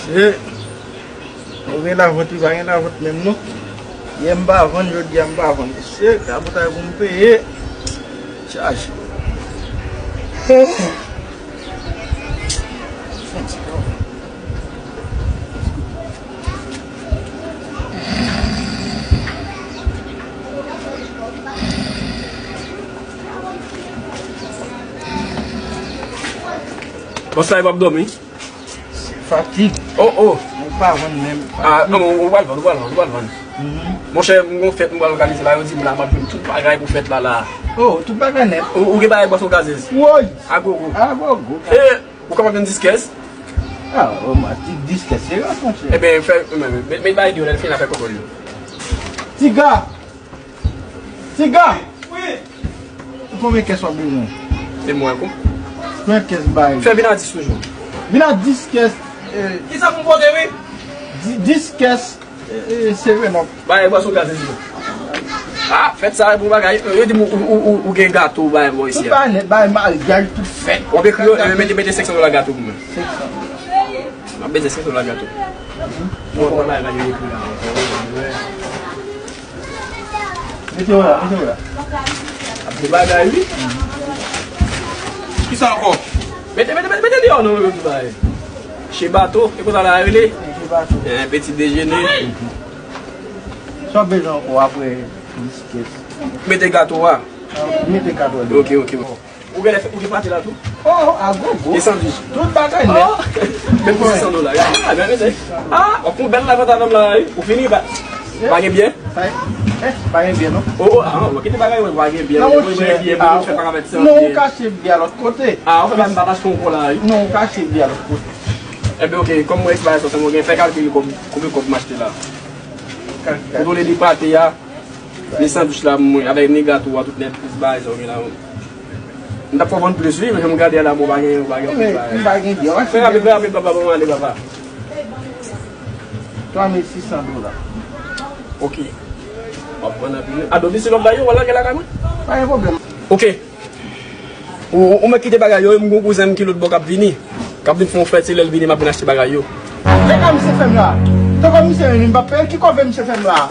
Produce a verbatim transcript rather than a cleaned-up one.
He, ou gen lavant, li pa gen lavant menm non. Yè m pa vann, jodi a m pa vann. Se kabotay pou m peye. Chaje. Bòs la, e p ap dòmi? Se fatig. Oh, oh. Mwen pa vann menm. Ah, non, ou pral vann, ou pral vann, ou pral vann. Mhm. Monchè, m gon fèt m pral òganize la, yo di m la m ap jwenn tout bagay pou fèt la, la. Oh, tout bagay nèt. Ou, ou gen bagay bwason gazez? Woy! Agogo. Agogo. E, ou kapab jwenn dis kès? Ah, oh, ma, dis kès, se rès, monchè. Ebyen, fè, met, met bagay deyò, lè l fini, l ap fè kontwòl yo. Tiga! Tiga! Wi. Konbyen kès w ap bezwen? E mwen kou. Konbyen kès bay? Fè vin a dis toujou. Vin a dis kès. Eh, kisa pou m pote, wi? Di- dis kès, eh, eh, seven up. Bay bwason gazez yo. Ah, fèt sa e bon bagay. Yo di m ou, ou, ou, ou gen gato bay bò isi a. Tout bagay nèt, bay maryaj, tout fèt. W ap ekri yo, eh, mete, mete senk san dola gato pou mwen. Senk san. M ap bezwen senk san dola gato. Bon, bon, bay, bay, yo ekri la. Mete yo la, mete yo la. Ap di bagay, wi. Kisa ankò? Mete, mete, mete, mete deyò non, mete bagay. Che bato, e konsa la rele? Che bato. Eh, petit déjeuner. Sa w bezwen ankò apre dis kès? Mete gato a. Ah, mete gato a. Ok, ok. Ou gen lè fè, ou gen pate la tou? Oh, agogo. E sandwich? Tout bagay nèt. Oh. Men pou senk san dola. Ah, men, men, ah, w ap pran bèl lajan avè m la, wi. Ou fini, pa, pa gen byè? Pa, eh, pa gen byè, non. Oh, oh, ah, ou kite bagay, wi, pa gen byè. Non, monchè, ah, non, ou kache byè a lòt kote. Ah, ou fè m pa ta achte yon kòla, wi. Non, ou kache byè a lòt kote. Ebyen, ok, kòm mwen eksperyans, mwen gen fè kalkil kòb, konbyen kòb m achte la. Kalkil. Kontwole de pate a. Ni sandwich la pou mwen, avèk ni gato a, tout nèt, plis bagay sa w gen la. M t ap fè w vann plis, wi, men jan m gade a la, bon, pa gen, pa gen anpil bagay. M pa gen byen, wi. Fè rapid, fè rapid, papa, bon, ale, papa. Twa mil sis san dola. Ok. W ap vann anpil, wi. A domicile w ap bay yo, w al lage lakay mwen? Pa gen pwoblèm. Ok. Ou, ou, ou mèt kite bagay yo, m gon kouzen m ki lòt bò k ap vini. K ap vin fè yon fèt, se lè l vini, m ap vin achte bagay yo. Gade misye fè m la. Tankou misye menm, m p ap peye l, ki kòve misye fè m la.